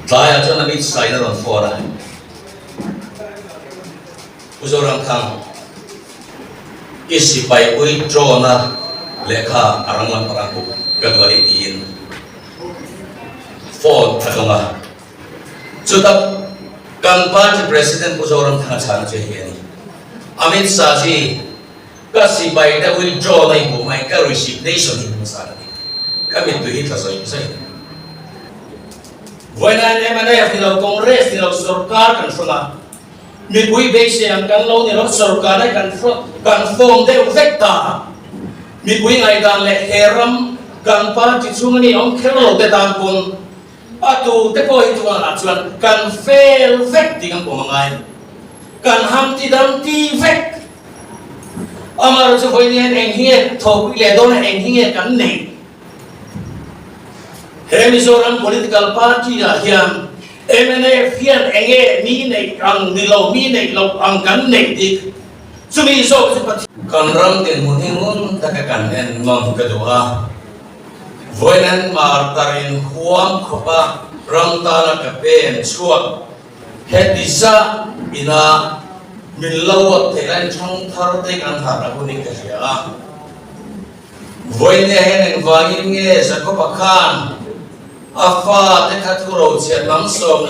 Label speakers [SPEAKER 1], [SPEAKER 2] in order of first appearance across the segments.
[SPEAKER 1] Tlaiah chuan Amit Shah-in a rawn phone a, Pu Zoramthang, i sipai withdraw-na lehkha a rang lam parang buk ka duh a ni tiin phone a dawng a. Chuta kan party president Pu Zoramthanga chhana chu hei a ni, Amit Shah ji, Ka sipai te withdraw na i hmuh mai ka resignation hi hmasa ka ti. Ka mittui hi tla zawih zawih. Vawiin mnf ni lo Congress ni lo sorkar kan hrawn a, mipui beisei ang kan lo ni lo sorkar hi kan kan form deuh vek ta. Mipui ngaihdan leh he ram kan party chhung a mi awm kher lo te tan pawn a tu te pawh hi chuan ah chuan kan fail vek tih kan pawm a ngai. Kan ham ti dam ti vek. Amaherawhchu chu vawiin hian eng hi nge thawhpui leh dawn a, eng hi nge kan neih? He Mizoram political party ah hian mnf hian eng nge mi neih ang ni lo, mi neih loh ang kan neih dik? Chumi zawk chu Pathian. Kan ram dinhmun hi ngun taka kan en ngam ka duh a, vawiin an martar in huam khawpa ram tana ka pen chhuak Heti zah ina min lo at theih lai thang thar te kan harh a hun in ka hria a. Vawiin hian engvangin nge Jakob-a khan a fa te kha thu rochhiah hnam 12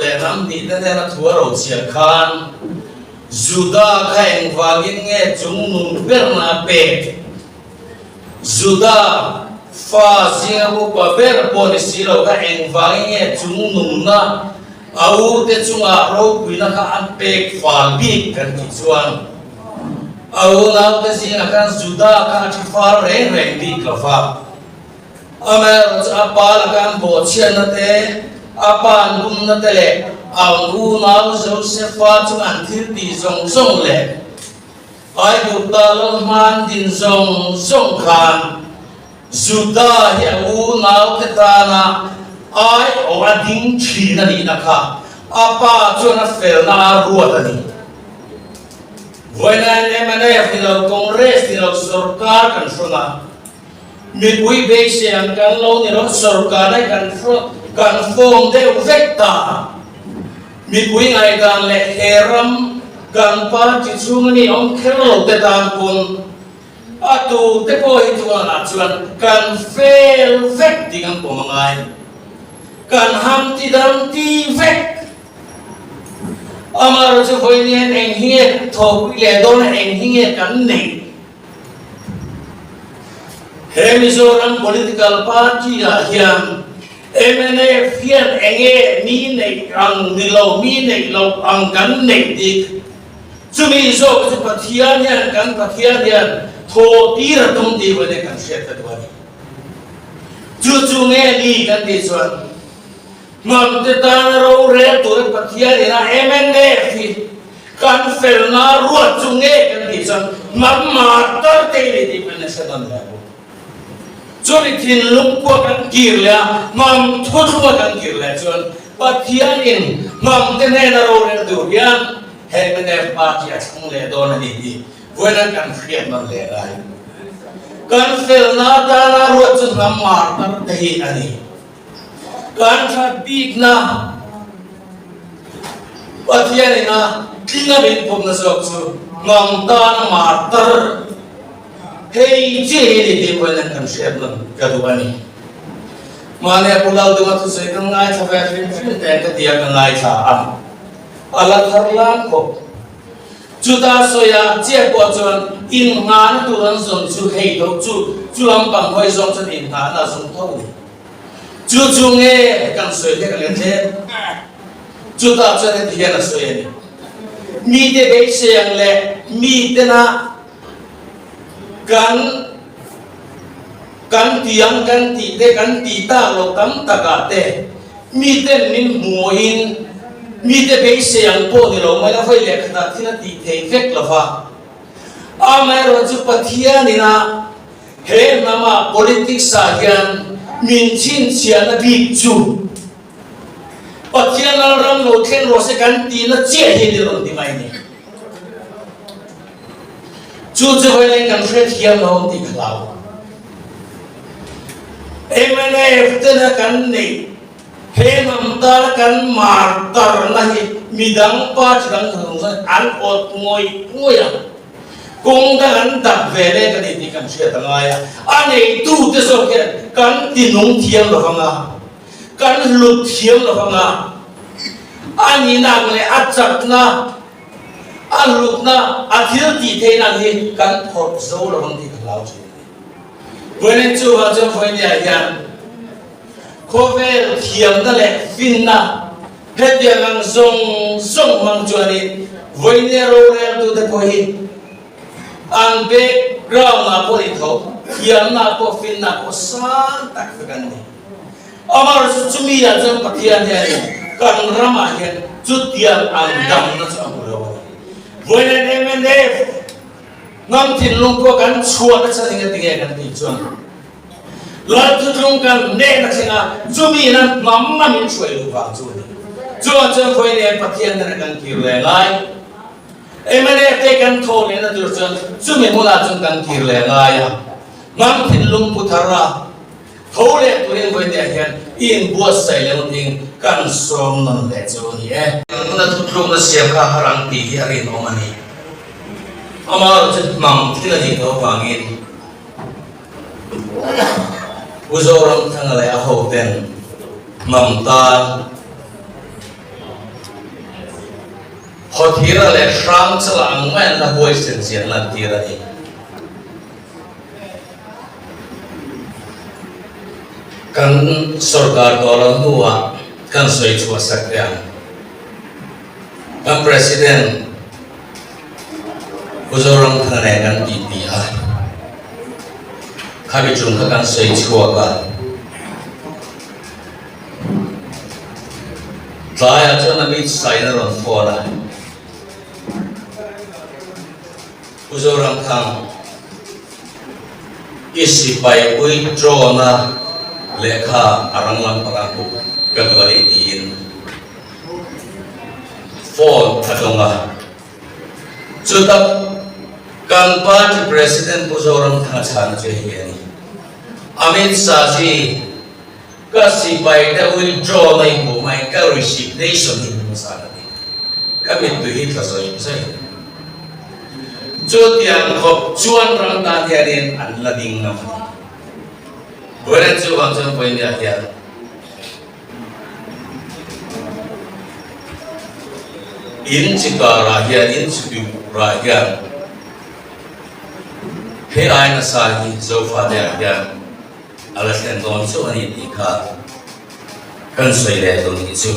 [SPEAKER 1] te hnena thu a rochhiah khan Juda kha engvangin nge chungnung berna a pek? Juda fa zinga upa ber pawh ni si lo kha engvangin nge chungnungna a ute chungah ropuina kha an pek fal bik kan tih chuan a unaute zingah khan Juda kha a thi fal reng reng bik lo va. Amaherawhchu a pa laka an bawhchhiatna te, a pa an bumna te leh a unau Josefa chunga an thil tih zawng zawng leh Aigupta lal hman din zawng zawng khan Juda hi a unaute tana aiawh a ding thin a nihna kha a pa chuan a felna a ruat a ni. Vawiin mnf ni lo, Congress ni lo sorkar kan hrawn a, mipui beisei ang kan lo ni lo, sorkar hi kan hrawn, kan form deuh vek ta. Mipui ngaihdan leh he ram kan party chhung a mi awm kher lo te tan pawn a tu te pawh hi chuan ah chuan kan fail vek tih kan pawm a ngai. Kan ham ti dam ti vek. Amaherawhchu chu vawiin hian eng hi nge thawhpui leh dawn a eng hi nge kan neih? He Mizoram political party ah hian mnf hian enge mi neih ang ni lo, mi neih loh ang kan neih dik? Chumi zawk chu Pathian hian kan Pathian hian thaw tir a tum tih vawiin kan hriat ta duh a ni. Chu chu nge ni kan tih chuan Hnamte tana rorel turin Pathian ina mnf hi kan felna ruat chu nge kan tih chuan hnam martar te ni tih kan nasa dawn hle bawk. Chumi thinlung pawh kan kir leh a, hnam thuthlunga kan kir leh chuan Pathianin hnamte hnena rorel tur hian he mnf party a thleng leh dawn a ni tih vawiin kan hriat nawn leh lai. Kan felna atana ruat chu hnam martar te hi a ni. Kan that bikna Pathian ina tlinga min pawmna zawk chu ngam tana martar hei chiah hi ni tih pawhin an kan hriat nawn ka duh a ni. Mahni a Pu Laldunga thusawi kan ngaithla ve hrim hrim te ka ti a, ka ngaithla a, a la thar lan khawp. Chuta sawiah chiah pawh chuan inngahna tur an zawn chu hei tho chu chu lampang hawi zawng chuan inngahna a zawng tho a ni. Chu chu nge kan sawi hlek a lem hle. Chutah chuan heti hian a sawi a ni, Mite beisei ang leh mitena kan kan tih ang kan tih te kan tih tak loh tam takah te miten min hmuhin mite beisei ang pawh ni lo mai la vawi leh khatah thil a tih thei vek lo va. Amaherawhchu Pathianin a He hnama politics ah hian min chhinchhiahna bik chu Pathian Lalram lo thleng rawh se kan tihna chiah hi ni rawn ti mai ni. Chu chu vawiin kan hrethiam lo ang tih ka hlau. Mnf tena kan neih. He hnam tana kan mar tarna hi midang party dang zawng zawng an awt ngawih ngawih a, kawng dang an dap ve lek a ni tih kan hriat a ngai a, a neitute zawk hian kan tinung thiam lo vang a, kan hlut thiam lo vang a, a nihna ang leh a chakna, a hlutna, a thil tih theihna ang hi kan phawrh zo lo vang tih ka hlau thin a ni. Vawiin chuvang chuan vawinia hian khawvel thiamna leh finna hetiang ang zawng zawng hmang chuanin vawinia roreltute pawh hi an background ah pawh ni tho, thiamna ah pawh finna ah pawh sang tak vek an ni. Amaherawhchu chumi ah chuan Pathian hianin kan ramah hian chutiang ang damna chu a hmu lo a ni. Vawiin mnf Hnam thinlung pawh kan chhuah nasa ding a ti nge kan tih chuan Lal thutlung kan hnehna thleng a, chumi in a hnam a min hruai luh vang chu a ni. Chuan chuan khawi nen Pathian nen a kan kir leh ngai. Mnf te kan thaw lehna tur chuan chumi hmunah chuan kan kir leh ngai a, hnam thinlung pu thar a, Tho leh turin vawitea hian i inbuatsaih lo ding kan sawm nawn leh chu a ni e. Tuna thutlukna siam kha har ang tih hi a rinawm a ni. Amaherawhchu chu hnam thil a nih tawh avangin Pu Zoramthanga leh a hoten hnam tan Hawthira leh Hrangchala ang mai an la huaisen zia an lantir a ni. Kan sorkar tawh lo hnuah kan sawi chhuah sak teh ang. Kan President Pu Zoramthanga nen kan titi a, khami chung kha kan sawi chhuak a. Tlaiah chuan Amit Shah-in a rawn phone a. Pu Zoramthang, i sipai withdraw-na lehkha a rang lam panga hmuh ka duh a ni tiin phone a dawng a. Chutak kan party president Pu Zoramthanga chhana chu hei hi a ni. Amit Shah ji, Ka sipai te withdraw na i hmuh hmain ka resignation hi hmu hmasa ka ti. Ka mittui hi tla zawih zawih. Chutiang khawp chuan ram tan hianin an la ding ngam a ni. Vawiin chuvang chuan vawinia hian in chi karah hian in chi rah hian hei ai nasa hi Zofate ah hian A la thlen dawn chauh a ni tih kha kan sawi leh dawn nih chu.